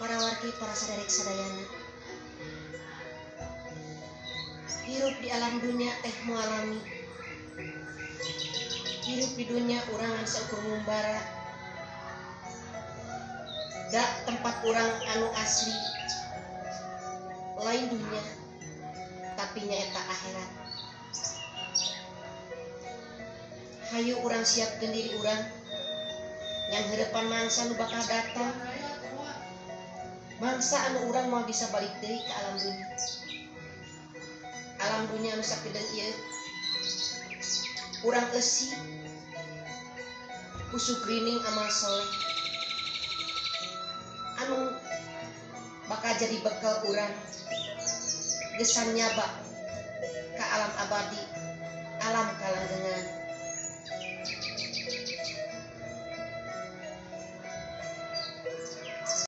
Para wargi, para saderek sadayana, hirup di alam dunia teh moal lami. Hirup di dunia urang ngan saukur ngumbara. Da tempat urang anu asli lain dunia, tapi nyaeta akhirat. Hayu urang siapkeun diri urang yang heurepan mangsa nu bakal datang, mangsa anu urang moal bisa balik deui ke alam dunia. Alam dunia anu sakideung ieu urang eusi ku sugrining amal soleh anu bakal jadi bekal urang gesan nyaba ka alam abadi, alam kalanggengan.